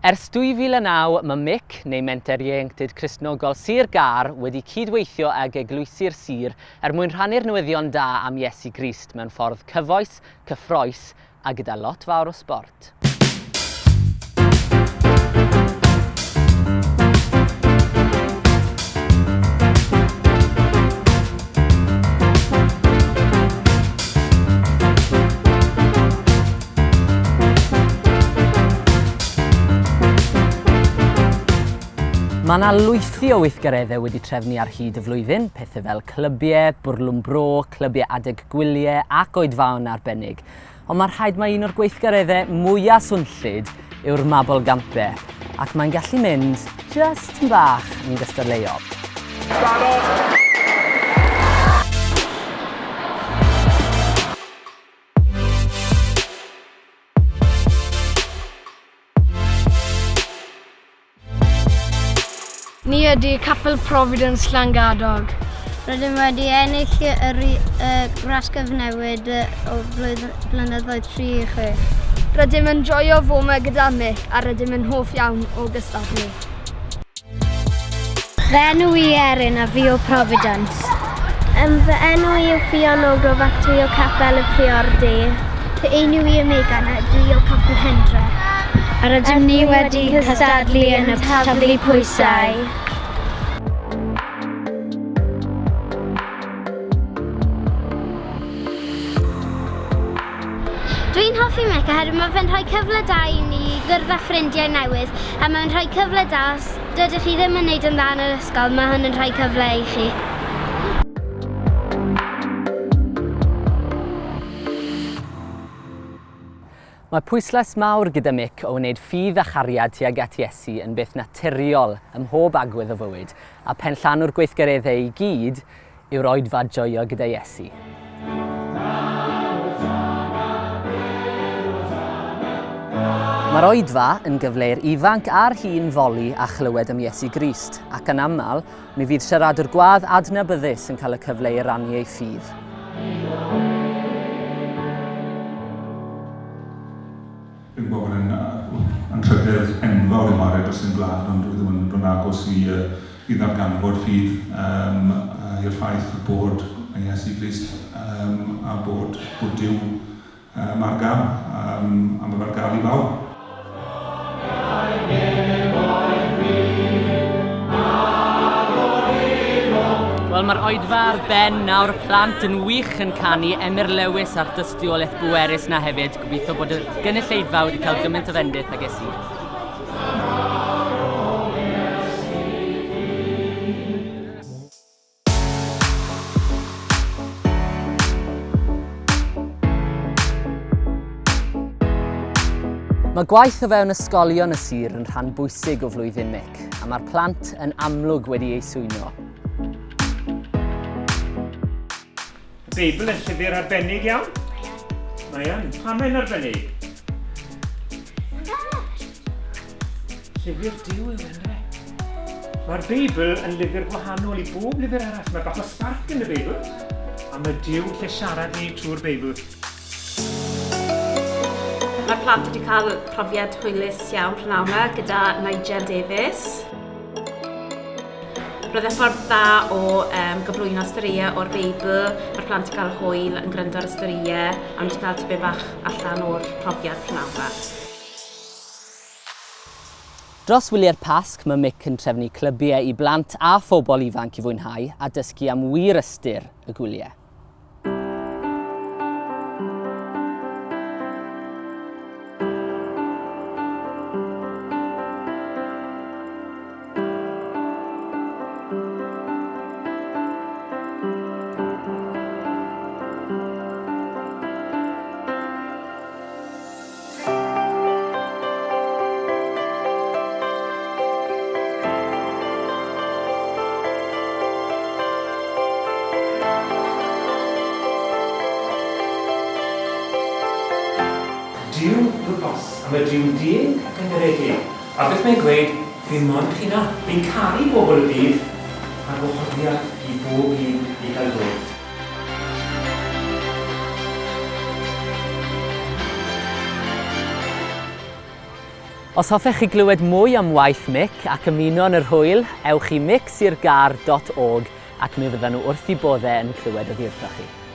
Ers 2009, mae mic, neu Menter Ieuenctid Cristnogol Sir Gâr, wedi cyd-weithio ag eglwysi'r sir er mwyn rhannu'r newyddion da am Iesu Grist mewn ffordd cyfoes, cyffrous a gyda lot fawr o sbort. Mae yna lwythi o weithgareddau wedi trefnu ar hyd y flwyddyn, pethau fel clybiau, bwrlwm bro, clybiau adeg gwyliau ac oedfaon arbennig. Ond mae rhaid mai un o'r gweithgareddau mwyaf swnllyd yw'r Mabolgampe, ac mae'n gallu mynd jyst yn bach yn gystadleuol. Barod! Ni ydy Capel Providence Llangadog. Rydym wedi ennill yr y ras gyfnewid o blynyddoedd 3 i 6. Rydym yn joio fo 'ma gyda Mick a rydym yn hoff iawn o gystadlu. Fy enw i Erin a fi o Providence. Um, fy enw i yw Ffion Ogrof ac dwi o Capel y Priordy. Fy enw i yw Megan a dwi o Capel Hendre. A rydym ni wedi cystadlu yn y taflu pwysau. Dwi'n hoffi Mick oherwydd mae fe'n rhoi cyfle da i ni gwrdd â ffrindiau newydd a mae'n rhoi cyfle da os dydych chi ddim yn neud yn dda yn yr ysgol, mae hwn yn rhoi cyfle i chi. Mae pwyslais mawr gyda Mick o wneud ffydd a chariad tuag at Iesu yn beth naturiol ym mhob agwedd o fywyd, a phenllanw'r gweithgareddau i gyd yw'r oedfa joio gyda Iesu. Mae'r oedfa yn gyfle i'r ifanc a'r hŷn foli a chlywed am Iesu Grist, ac yn aml, mi fydd siaradwr gwadd adnabyddus yn cael y cyfle i rannu ei ffydd. Fi'n gwybod bod e'n anrhydedd enfawr i ware dros ein gwlad, ond dwi ddim yn dod yn agos i i ddarganfod ffydd yym i'r ffaith bod Iesu Grist yym a bod bod Duw yym ar gael yym a ma' fe ar gael i bawb. Wel, mae'r oedfa ar ben nawr, plant yn wych yn canu, Emyr Lewis a'r dystiolaeth bwerus na hefyd. Gobeithio bod y gynulleidfa wedi cael gymaint o fendith ag es i. Mae gwaith o fewn ysgolion y sir yn rhan bwysig o flwyddyn Mick, a mae'r plant yn amlwg wedi eu swyno. Y Beibl yn llyfr arbennig iawn? Mae yn. Pam mae'n arbennig? Llyfr Duw yw e, yndyfe? Mae'r Beibl yn lyfr gwahanol i bob lyfr arall. Mae bach o spark yn y Beibl, a mae Duw lle siarad ni trwy'r Beibl. Mae'r plant wedi cael profiad hwylus iawn prynhawn yma gyda Nigel Davies. Roedd e'n ffordd dda o um, gyflwyno storïau o'r Beibl. Mae'r plant yn cael hwyl yn gwrando ar y storïau a wedi cael tipyn bach allan o'r profiad prynhawn yma. Dros wyliau'r Pasg, mae Mick yn trefnu clybiau i blant a phobl ifanc i fwynhau a dysgu am wir ystyr y gwyliau. Duw yw'r boss, a mae Duw'n deg ac yn garedig. A beth mae'n gweud, fi mond chi na, fi'n caru bobl y byd, a gwahoddiad i bob un i gael dod. Os hoffech chi glywed mwy am waith Mick ac ymuno yn yr hwyl, ewch i micsirgar.org ac mi fyddan nhw wrth i boddau yn clywed oddi wrthoch chi.